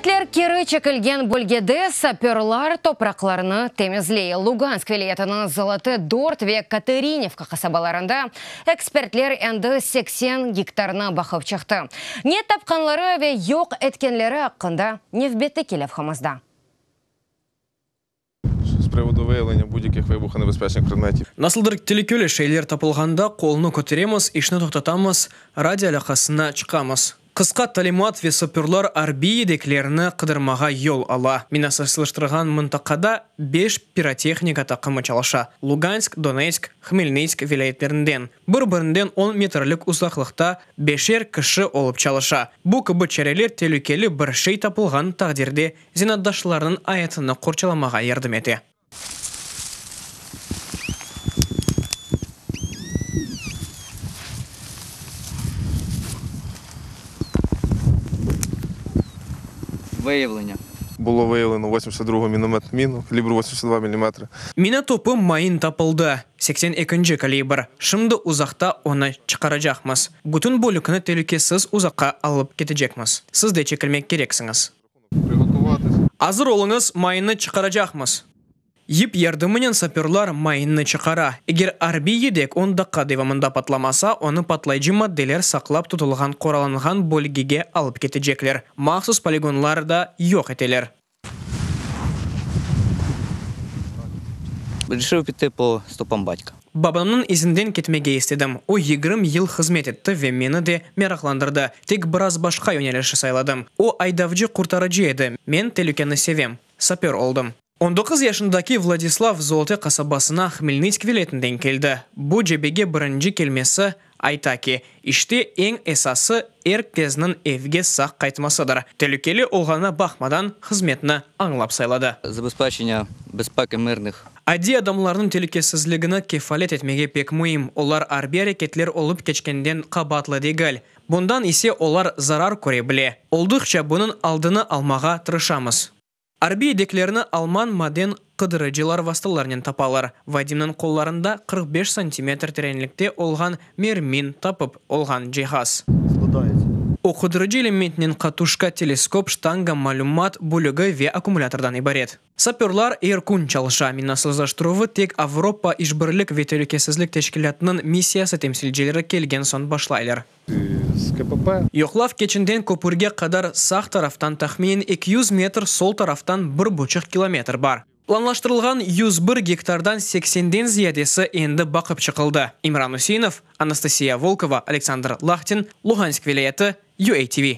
Quvetler keri çekilgen bölgede sapörlar topraqlarnı temizley. Lugansk vilâyetiniñ Zolote Dort ve Katerinivka qasabalarında ekspertler endi 80 gektarnı baqıp çıqtı. Ne tapqanları ve yoq etkenleri aqqında nevbetteki levhamızda. Z приводу виявлення будь-яких вибухонебезпечних предметів. Nasıldır telükeli şeyler tapılğanda qolnı köteremiz, işni toqtatamız, radio alâqasına çıqamız. Qısqa talimat ve sapörlar arbiy yedeklerni qıdırmağa yol ala. Minasızlaştırğan mıntaqada beş pirotehnika taqımı çalışa, Lugansk, Donetsk, Hmelnitsk vilâyetlerinden. Bir-birinden on metrlik uzaqlıqta beşer kişi olıp çalışa. Bu kibi çareler telükeli bir şey tapılğan taqdirde zenaatdaşlarnıñ ayatını qorçalamağa yardım ete. Виявлення. Було виявлено 82 мінометну міну калібру 82 мм. Mina topu mayın tapıldı, seksen ekinci kalibr. Şimdi uzaqta onı çıqaracaqmız. Bütün bölükni telükesiz uzaqqa alıp ketecekmiz. Siz de çekilmek kereksiñiz. Azır oluñız, mayınnı çıqaracaqmız. Yip yardımınen sapörlar mayınnı çıqara. Eger arbiy yedek on daqqa devamında patlamasa, onı patlayıcı maddeler saqlap tutulğan qoralanğan bölgege alıp ketecekler. Mahsus poligonlarda yoq eteler. Rişив pіти po stopam batka. Babamnıñ izinden ketmege istedim. O, 20 yıl hızmet etti ve meni de meraqlandırdı. Tek biraz başqa yönelişi sayladım. O, aydavcı-qurtarıcı edi, men telükeni sevem. Sapör oldım. 19 yaşındaki Vladislav Zolote qasabasına Hmelnitsk vilâyetinden keldi. Bu cebege birinci kelmesi, ayta ki, işte eñ esası er kesniñ evge sağ qaytmasıdır. Telükeli olğanına baqmadan, hızmetni añlap sayladı. Zabezpeçення bezpeki mırnıh. Adiy adamlarnıñ telükesizligini kefalet etmege pek müim. Olar arbiy areketler olıp keçkenden qabaatlı degil. Bundan ise olar zarar köre bile. Olduqça bunıñ aldını almağa tırışamız. Arbiy yedeklerni alman maden qıdırıcılar vastalarnen tapalar. Vadimniñ qollarında 45 santimetr terenlikte olğan mermin tapıp olğan cihaz. O, qıdırıcı elementinen katuşka, teleskop, ştanga, malümat bölügi ve akkumulâtordan ibaret. Sapörlar er kün çalışa. Minasızlaştıruvı tek Avropa işbirlik ve telükesizlik teşkilâtınıñ missiyası temsilcileri kelgen soñ başlaylar. Yoqlav keçinden köpürge qadar sağ taraftan tahminen 200 metr, sol taraftan bir buçuq kilometr bar. Planlaştırılğan 101 gektardan seksenden ziyadesi endi baqıp çıqıldı. İmran Useinov, Anastasiya Volkova, Aleksandr Lahtin, Luhansk vilâyeti, UATV.